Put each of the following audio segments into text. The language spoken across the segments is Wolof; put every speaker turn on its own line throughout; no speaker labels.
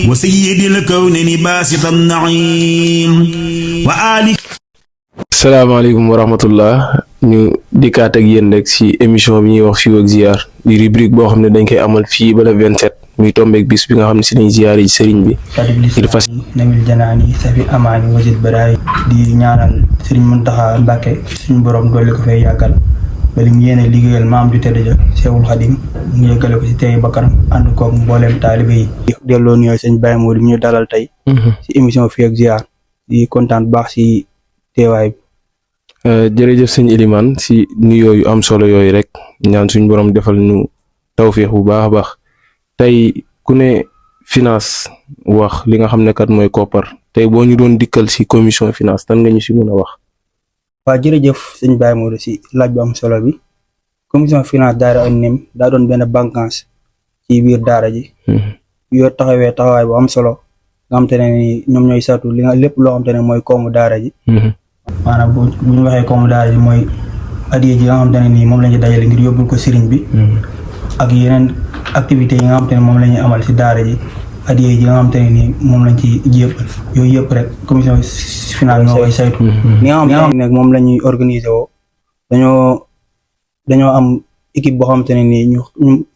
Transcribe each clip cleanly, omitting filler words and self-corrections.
وسيد الكون باسط النعيم وآله.
salaamaaleykum wa rahmatullah ñu dikkaat ak yéen rek ci émission bi ñuy wax fii ak ziar di rubrique boo xam ne dañ koy amal fii ba le 27 muy tombeek bis bi nga xam ne ci lañ ziar yi sëriñ bi ngir fas
nawil janaani safi amaani wasit baraay di ñaanal sëriñ Muntaxa Mbàkke suñu borom dolli ko fay yàggal ba li mu yéene liggéeyal maam ju tedd ja Seexul Xadim mu yëggale ko ci tey bakkanam ànd koog mbooleem taalibe yi delloo nuyoo sëñ Baye Modou ñu dalal tey ci émission fii ak ziar di kontaan baax ci teewaay bi.
jërëjëf sëñ Elimane si nuyoo yu am solo yooyu rek ñaan suñu borom defal ñu tawféex bu baax a baax tey ku ne finance wax li nga xam ne kat mooy koppar tey boo ñu doon dikkal si commission finance tan nga ñu si mën a wax.
waaw jërëjëf sëñ Baye Modou si laaj bu am solo bi commission finance daara An-Nim daa doon benn bànqaas ci biir daara ji. yoo taxawee taxawaay bu am solo nga xam te ne ni ñoom ñooy saytu li nga lépp loo xam te ne mooy koomu daara ji. maanaam bu ñu waxee comme daara ji mooy adiya ji nga xamante ne nii moom la ñu dajale ngir yóbbul ko sëriñ bi ak yeneen activités yi nga xamante ne moom la ñuy amal si daara ji adiya ji nga xamante ne nii moom lañ ci jébbal yooyu yëpp rek commission finance ñoo koy saytu li nga xam ne moom la ñuy organiser woo dañoo am équipe boo xamante ne nii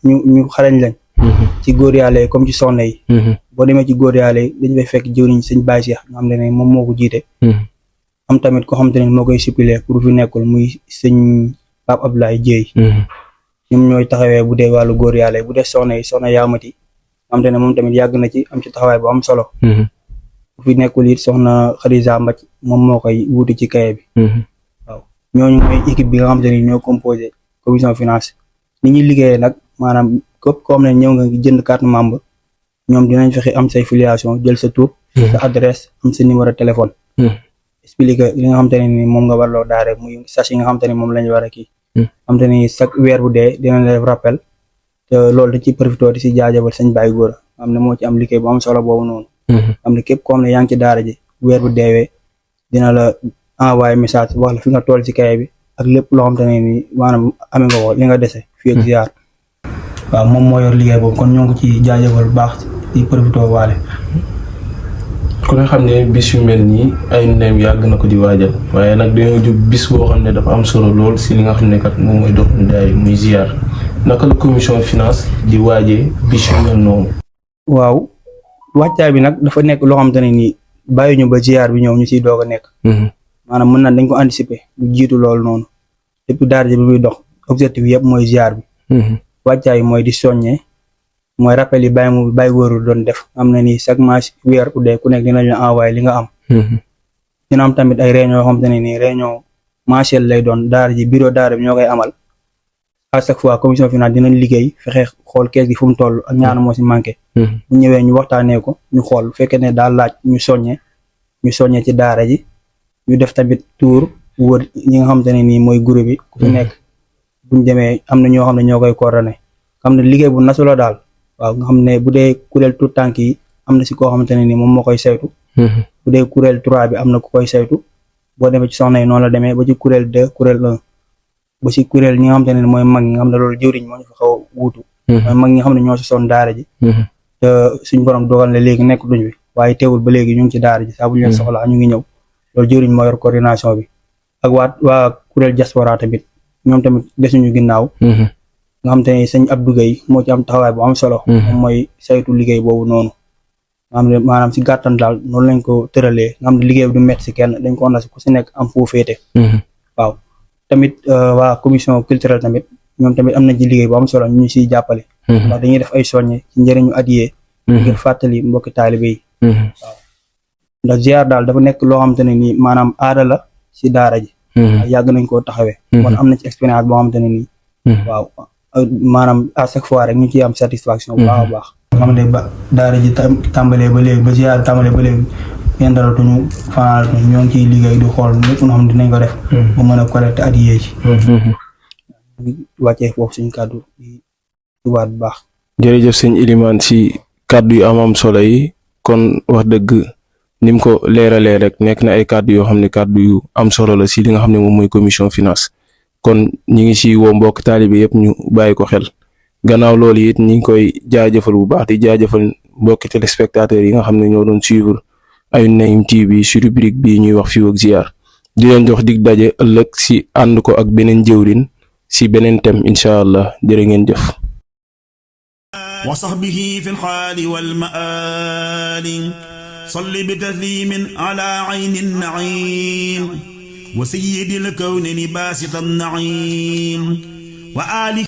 ñu xarañ lañ ci góor yàlla yi comme ci soxna yi boo demee ci góor yàlla yi dañu fay fekk jëwriñ sëñ Baye Cheikh nga xam ne moom moo ko jiite am tamit ko xamante ne moo koy suppléer pour fi nekkul muy sëñ Pape Abdoulaye Dieye ñoom ñooy taxawee bu dee wàllu góor yàlla bu dee soxna yaamati xamante ne moom tamit yàgg na ci am ci taxawaay bu am solo bu fi nekkul it soxna Khadija Mbac moom moo koy wuutu ci kaye bi waaw ñooñu mooy équipe bi nga xamante ne ñoo composé commission finance ni ñuy liggéeyee nag maanaam képp koo xam ne ñëw nga jënd carte membre ñoom dinañ fexe am say filiation jël sa tur sa adresse am sa numéro téléphone expliqué li nga xamante ne ni moom nga warloo daare muy sach yi nga xamante ne moom lañu war a kii xamante ni chaque weer bu dee dina la def rappel te loolu da ci profité di si jaajëfal sëñ Baye Góora xam ne moo ci am liggéey bu am solo boobu noonu xam ne képp koo xam ne yaa ngi ci daara ji weer bu deewee dina la envoyé message wax la fi nga toll ci kaye bi ak lépp loo xamante ne ni maanaam amee nga ko li nga dese fii ak ziar waaw moom moo yor liggéey boobu kon ñoo ngi ci jaajëfal bu baax di profité waale
ku ne xam ne bis yu mel nii ay nem yàgg na ko di waajal waaye nag dañoo jub bis boo xam ne dafa am solo lool si li nga xam ne kat moom mooy dox daay muy ziar naka la commission finance di waajee bis yu mel noonu.
waaw wàccaay bi nag dafa nekk loo xamante ne nii bàyyi ñu ba ziar bi ñëw ñu siy doog a nekk. maanaam mën na dañ ko anticiper lu jiitu loolu noonu depuis daara ji bi muy dox objectif yëpp mooy ziar bi. wàccaay mooy di soññee. mooy rappel yi bàyyi wóorul doon def am na ni chaque mois weer u dee ku nekk dina leen envoyé li nga am dina am tamit ay réunion yoo xamante ne nii réunion mensuelle lay doon daara ji bureau daara bi ñoo koy amal à chaque fois commission finance dinañ liggéey fexe xool kees gi fu mu toll ak ñaana moo si manqué bu ñëwee ñu waxtaanee ko ñu xool bu fekkee ne daal laaj ñu soññee ci daara ji ñu def tamit tour wër ñi nga xamante ne nii mooy groupe bi ku fi nekk buñ demee am na ñoo xam ne ñoo koy coordonné xam ne liggéey bu nasu la daal waaw nga xam ne bu dee kuréel tout tànk yi am na si koo xamante ne ni moom moo koy saytu bu dee kuréel 3 bi am na ku koy saytu boo demee ci soxna yi noonu la demee ba ci kuréel 2 kuréel 1 ba ci kuréel ñi nga xamante ne mooy mag ñi nga xam ne loolu jëwriñ moo ñu fa xaw a wuutu mooy mag ñi nga xam ne ñoo si soon daara ji te suñ borom dogal ne léegi nekk duñ bi waaye teewul ba léegi ñu ngi ci daara ji saa bu ñu leen soxlaa ñu ngi ñëw loolu jëwriñ moo yor coordination bi ak waa kuréel diaspora tamit ñoom tamit desuñu ginnaaw nga xam te ne sëñ Abdou Gueye moo ci am taxawaay bu am solo moom mooy saytu liggéey boobu noonu nga xam ne maanaam si gàttan daal noonu lañ ko tëralee nga xam ne liggéey bi du métti si kenn dañ ko na si ku si nekk am foo féete waaw tamit waa commission culturelle tamit ñoom tamit am nañ ci liggéey bu am solo ñu siy jàppale ndax dañuy def ay soññe ci njëriñu adiyee ngir fàttali mbokki taalibe yi waaw ndax ziar daal dafa nekk loo xamante ne nii maanaam aada la si daara ji yàgg nañ koo taxawee kon am na ci expérience boo xamante ne nii waaw maanaam à chaque fois rek ñu ciy am satisfaction bu baax a baax xam ne ba daara ji tàmbalee ba léegi ba ziar tàmbalee ba léegi ngeen dalatuñu fanaalatuñu ñoo ngi ciy liggéey di xool lépp nga xam ne dinañ ko def ba mën a collecté adiyee ci wàccee foofu suñu kàddu di tubaat bu baax
jërëjëf sëñ Elimane si kàddu yu am solo yi kon wax dëgg ni mu ko leeralee rek nekk na ay kàddu yoo xam ne kàddu yu am solo la si li nga xam ne moom mooy commission finance kon ñi ngi si woo mbokk taalibe yëpp ñu bàyyi ko xel gannaaw loolu it ñi ngi koy jaajëfal bu baax di jaajëfal mbokki téléspectateurs yi nga xam ne ñoo doon suivre Ayoune Naïm TV ci rubrique bii ñuy wax Fii ak Ziar di leen jox dig daje ëllëg ci ànd ko ak beneen jëwrin ci beneen thème incha allah jërë ngeen jëf.
wa sahbihi fi lxaali walmaali salli bi taslimin ala ayni naim wa sayyidi lkawni baasita naim wa ali